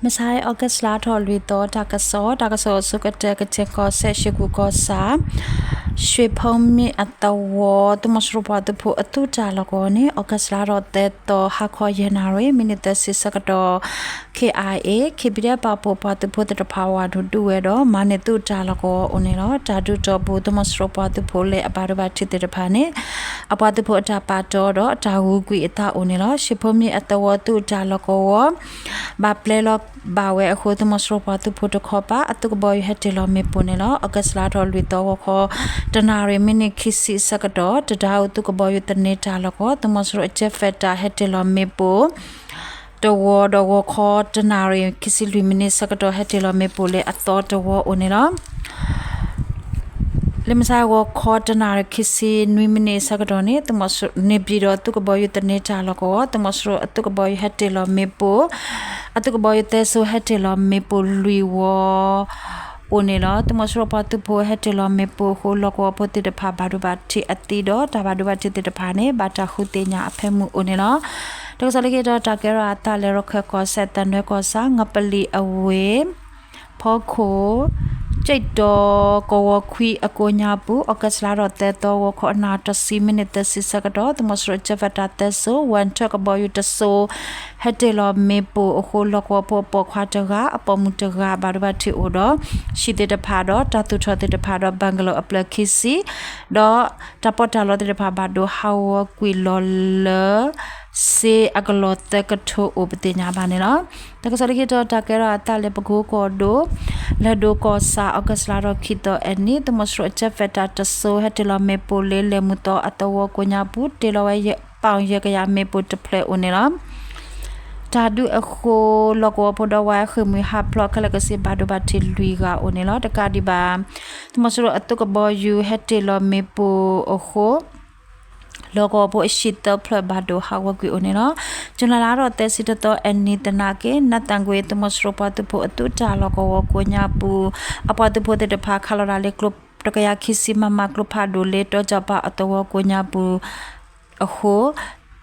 မဆါ August လါထီၣ်လွံၢ်သီ တၢ်ကစီၣ်, တၢ်ကစီၣ်အဆိကတၢၢ် ကချင်ကီၢ်စဲၣ် ရွှေကူကီၢ်ဆၣ် ရွှေဖုန်းမြင့်အသဝီ သုးမီၤစိရိၤပှၤသုးဖိအသုးတၢ်လီၢ်ကဝီၤန့ၣ် August လါထီၣ်သၢသီ ဟါခီယဲၢ်နၣ်ရံၣ် မံးနံးသၢဆံဆၢကတီၢ် ခ့ၣ်အါအ့ၣ် ခ့ၣ်ဘံဒဲပာ်ဖှိၣ်ပှၤသုးဖိသ့ၣ်တဖၣ်ဝးဒိၣ်ဒုးဝဲဒီး မၤန့ၢ်သုးတၢ်လီၢ်ကဝီၤအိၣ်န့ၣ်လီၤ. တၢ်ဒုးတီၢ်ပူၤ သုးမီၤစိရိၤပှၤသုးဖိလၢအဘၣ်ဒိဘၣ်ထံးသ့ၣ်တဖၣ်န့ၣ် အပှၤသုးဖိအတၢ်ပာ်တီဒီးတၢ်ဂုာ်ကွံာ်အသးအိၣ်န့ၣ်လီၤ. ရွှေဖုန်းမြင့်အသဝီသုးတၢ်လီၢ်ကဝီၤ ဘၣ်ပျဲလီၤဘၣ်ဝဲအဃိ သုးမီၤစိရိၤပှၤသုးဖိတခီပၤ အသုးကဘီယူၤဟဲတ့ၢ်လီၤမ့ၣ်ပိၢ်န့ၣ်လီၤ. August လါထီၣ်လွံၢ်သီ ဂီၤခီ တနၣ်ရံၣ် မံးနံးခံဆံအဆၢကတီၢ် တဒါအူသုးကဘီယူၤသန့တၢ်လီၢ်ကဝီၤ သုးမီၤစိရိၤအjet fighter ဟဲတ့ၢ်လီၤမ့ၣ်ပိၢ် တဝီဒီး ဂီၤခီတနၣ်ရံၣ် ခံဆံလွံၢ်မံးနံးဆၢကတီၢ် ဟဲတ့ၢ်လီၤမ့ၣ်ပိၢ်လၢအသီတဝီအိၣ်န့ၣ်လီၤ. လၢမဆါ ဂီၤခီတနၣ်ရံၣ် ခံဆံနွံမံးနံးဆၢကတီၢ်န့ၣ် သုးမီၤစိရိၤ န့ၣ်ပၠံၣ်ဒီးသုးကဘီယူၤသန့တၢ်လီၢ်ကဝီၤ သုးမီၤစိရိၤအသုးကဘီယူၤဟဲတ့ၢ်လီၤမ့ၣ်ပိၢ် အသုးကဘီယူၤသဲစိၤဟဲတ့ၢ်လီၤမ့ၣ်ပိၢ်လွံၢ်ဝီ အိၣ်န့ၣ်လီၤ. သုးမီၤစိရိၤပှၤသုးဖိဟဲတ့ၢ်လီၤမ့ၣ်ပိၢ်အဃိ လီၢ်ကဝီၤဖိသ့ၣ်တဖၣ်ဘၣ်ဒိဘၣ်ထံးအသံဒီး တၢ်ဘၣ်ဒိဘၣ်ထံးသ့ၣ်တဖၣ်န့ၣ် ဘၣ်တၢ်ဃုသ့ၣ်ညါအဖၢမုၢ်အိၣ်န့ၣ်လီၤ. တၢ်ကစီၣ်လၢခံတီၤ တၢ်ကဲထီၣ်အသးလၢ ရခၢၣ်ကီၢ်စဲၣ် သၣ်နွဲကီၢ်ဆၣ် ငပလံၣ်အဝ့ၢ် ဖီခိၣ် ကၠံၣ်တီၤ ကဝီၤခွံအကိးညါပူၤ August လါထီၣ်သၢသီ ဂီၤခီအနၣ်တဆံ မံးနံးသၢဆံဆၢကတီၢ် သုးမီၤစိရိၤ jet fighter သဲစိၤ ဝဲၢ်ထၢၣ်ကဘီယူၤတစိၤ ဟဲတ့ၢ်လီၤမ့ၣ်ပိၢ်အဃိ လီၢ်ကဝီၤဖိအပိာ်ခွါတဂၤ အပိာ်မုၣ်တဂၤ ဘၣ်ဒိဘၣ်ထံးအိၣ်ဒီး ဟံၣ်သ့ၣ်တဖၣ်ဒီး တၢ်သူၣ်ထီၣ်သ့ၣ်တဖၣ်ဒီး bungalow အဖျၢၣ်ခံဆံ ဒီးတၢ်ပီးတၢ်လီသ့ၣ်တဖၣ် ဘၣ်ဒိဟးဂီၤကွံာ်လီၤလၢ စ့အကလီၢ်သၢကထိအိၣ်ပသ့ၣ်ညါဘၣ်န့ၣ်လီၤ. တၢ်ကစီၣ်လၢခံတီၤ တၢ်ကဲထီၣ်အသးလၢ ပကိကီၢ်ဒိၣ် လၢၢ်ဒိၣ်ကီၢ်ဆၣ် August လါထီၣ်ခံသီအနံၤ သုးမီၤစိရိၤအjet fighter တစိၤ ဟဲတ့ၢ်လီၤမ့ၣ်ပိၢ်လၢ လဲၤမုၢ်သီအသဝီကိးညါပူၤ တ့ၢ်လီၤဝဲ ပီၣ်ယဲၢ်ကယၤမ့ၣ်ပိၢ်တဖျၢၣ်အိၣ်န့ၣ်လီၤ. တၢ်ဒုးအဃိ လီၢ်ကဝီၤဖိဒီးဝါဃ့ၢ်မှံဟးဖျိးခဲလၢာ်ကစ့ ဘၣ်ဒိဘၣ်ထံးလွံၢ်ဂၤအိၣ်န့ၣ်လီၤ. တကးဒံးဘၣ် သုးမီၤစိရိၤအသုးကဘီယူၤဟဲတ့ၢ်လီၤမ့ၣ်ပိၢ်အဃိ လီၢ်ကဝီၤဖိအဟံၣ်သၢဖျၢၣ်ဘၣ်ဒိဟးဂီၤကွံာ်အိၣ်န့ၣ်လီၤ. ကၠူၤလဲလါထီၣ်သၢဆံတသီအနံၤသနာ်က့ နးသၣ်ကွ့ သုးမီၤစိရိၤပှၤသုးဖိအသုးတၢ်လီၢ်ကဝီၤကိးညါပူၤ အပှၤသုးဖိသ့ၣ်တဖၣ် ခးလီၤတၢ်လၢကျိတကယၤခံဆံ မမ ကျိဖးဒိၣ်လၢ တီကၠီၤပၤအသဝီကိးညါပူၤအဃိ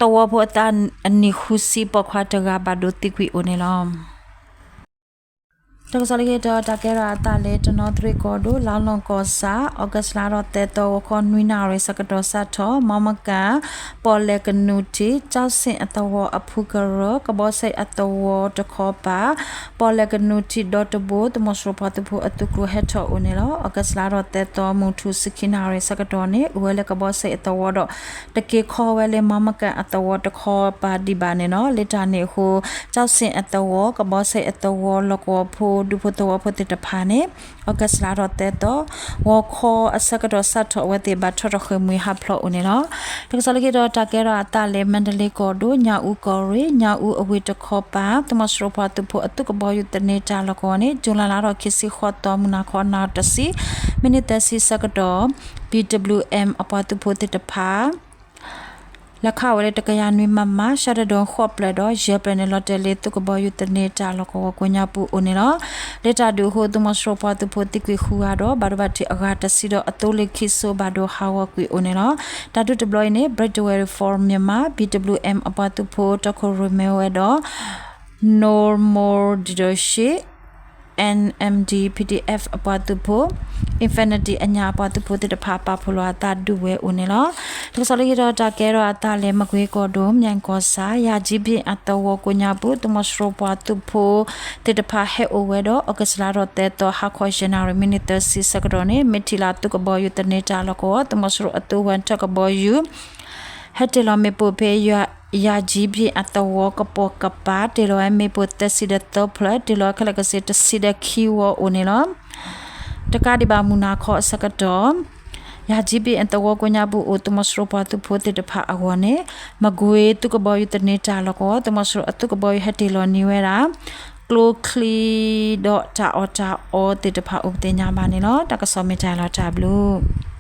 သဝီဖိအသးအနံၣ်ဃုဆံ ပိာ်ခွါတဂၤဘၣ်ဒိသံကွံာ်အိၣ်န့ၣ်လီၤ. တၢ်ကစီၣ်လၢခံတီၤ တၢ်ကဲထီၣ်အသးလၢ တနီသရံၣ်ကီၢ်ဒိၣ် လါလီၢ်ကီၢ်ဆၣ် August လါထီၣ်သၢသီ ဂီၤခီနွံနၣ်ရံၣ်ဆၢကတီၢ် စးထီၣ် မီမကၣ် ပီၣ်လဲၣ်ကနူၤထံး ကၠီစ့ၣ်အသဝီအဖုကရၢ ကဘီဆဲးအသဝီတခီပၤ ပီၣ်လဲၣ်ကနူၤထံးဒီတဘိ သုးမီၤစိရိၤပှၤသုးဖိအသုးကျိၤဟဲထီၣ်အိၣ်န့ၣ်လီၤ. August လါထီၣ်သၢသီ မုၢ်ထူၣ်ဆံခံနၣ်ရံၣ်ဆၢကတီၢ်န့ၣ် အိၣ်ဝဲလၢကဘီဆဲးအသဝီဒီး တက့ၤခီဝဲလၢ မီမကၣ်အသဝီတခီပၤဒံးဘၣ်န့ၣ်လီၤ. လၢတၢ်န့ၣ်အဃိ ကၠီစ့ၣ်အသဝီ ကဘီဆဲးအသဝီ လီၢ်ကဝီၤဖိ ဒူဖိသဝီဖိသ့ၣ်တဖၣ်န့ၣ် August လါထီၣ်သၢသီ ဂီၤခီအဆၢကတီၢ် စးထီၣ်အဝဲသ့ၣ်ဘၣ်ထီၣ်ထီၣ်ဃ့ၢ်မှံဟးဖျိးအိၣ်န့ၣ်လီၤ. တၢ်ကစီၣ်လၢခံတီၤ တၢ်ကဲထီၣ်အသးလၢ မါဒလ့ကီၢ်ဒိၣ် ညၣ်အူကီၢ်ရ့ၣ် ညၣ်အူအဝ့ၢ်တခီပၤ သုးမီၤစိရိၤပှၤသုးဖိအသုးကဘီယူၤသန့တၢ်လီၢ်ကဝီၤန့ၣ် ကၠူၤလဲလါထီၣ်ခံဆံဃိးသီ မုၢ်နၤခီနၣ်ရံၣ်တဆံ မံးနံးသၢဆံဆၢကတီၢ် BWM အပှၤသုးဖိသ့ၣ်တဖၣ် လဲၤခးဝဲလၢတကယၤနွံ မမ ရှဲတဒိၣ်ဃိးဖျၢၣ်ဒီး ယဲၢ်ဖျၢၣ်န့ၣ် လီၤတဲာ်လၢသုးကဘီယူၤသန့တၢ်လီၢ်ကဝီၤကိးညါပူၤအိၣ်န့ၣ်လီၤ. လၢတၢ်ဒုးအဃိ သုးမီၤစိရိၤပှၤသုးဖိသံကွံာ်ဃုဂၤဒီး ဘၣ်ဒိဘၣ်ထံးအဂၤတဆံဒီး အသိလ့ၣ်ခံစိၤဘၣ်ဒိဟးဂီၤကွံာ်အိၣ်န့ၣ်လီၤ. တၢ်ဒုးတဘျီအံၤန့ၣ် Breakaway for Myanmar BWM အပှၤသုးဖိတီခိၣ်ရိၣ်မဲဝဲဒီး No More Dictatorship NMD PDF အပှၤသုးဖိ Infinity အညၣ်အပှၤသုးဖိသ့ၣ်တဖၣ် ပာ်ဖှိၣ်လီၤအသးဒုးဝဲအိၣ်န့ၣ်လီၤ. တၢ်ကစီၣ်လၢခံတီၤ တၢ်ကဲထီၣ်အသးလၢ မကွ့ကီၢ်ဒိၣ် မၠဲၣ်ကီၢ်ဆၣ် ယၤကၠံဘ့ၣ်အသဝီကိးညါပူၤ သုးမီၤစိရိၤပှၤသုးဖိသ့ၣ်တဖၣ်ဟဲအိၣ်ဝဲဒီး August လါထီၣ်သၢသီ ဟါခီယဲၢ်နၣ်ရံၣ် မံးနံးသၢဆံဆၢကတီၢ်န့ၣ် မ့ၢ်ထံၣ်လၢသုးကဘီယူၤသန့တၢ်လီၢ်ကဝီၤ သုးမီၤစိရိၤအသုးဝဲၢ်ထၢၣ်ကဘီယူၤ ဟဲတ့ၢ်လီၤမ့ၣ်ပိၢ်ဖဲ ယၤကၠံဘ့ၣ်အသဝီကပိာ်ကပၤ တ့ၢ်လီၤဝဲမ့ၣ်ပိၢ်သၢဆံဒီးသၢဖျၢၣ် တ့ၢ်လီၤဝဲခဲလၢာ်ကစ့တဆံဒီးခံဝီအိၣ်န့ၣ်လီၤ. တကးဒံးဘၣ်မုၢ်နၤခီအဆၢကတီၢ် ယၤကၠံဘ့ၣ်အသဝီကိးညါပူၤအိၣ် သုးမီၤစိရိၤပှၤသုးဖိသ့ၣ်တဖၣ်အဂီၢ်န့ၣ် မကွ့သုးကဘီယူၤသန့တၢ်လီၢ်ကဝီၤ သုးမီၤစိရိၤအသုးကဘီယူၤဟဲတ့ၢ်လီၤန့ၢ်ဝဲဒၣ် ကျိချံဒီးတၢ်အီၣ်တၢ်အီသ့ၣ်တဖၣ်အိၣ်ပသ့ၣ်ညါဘၣ်န့ၣ်လီၤ. တၢ်ကစီၣ်မ့ၢ်တၢ်လီၤတၢ်ဘျုး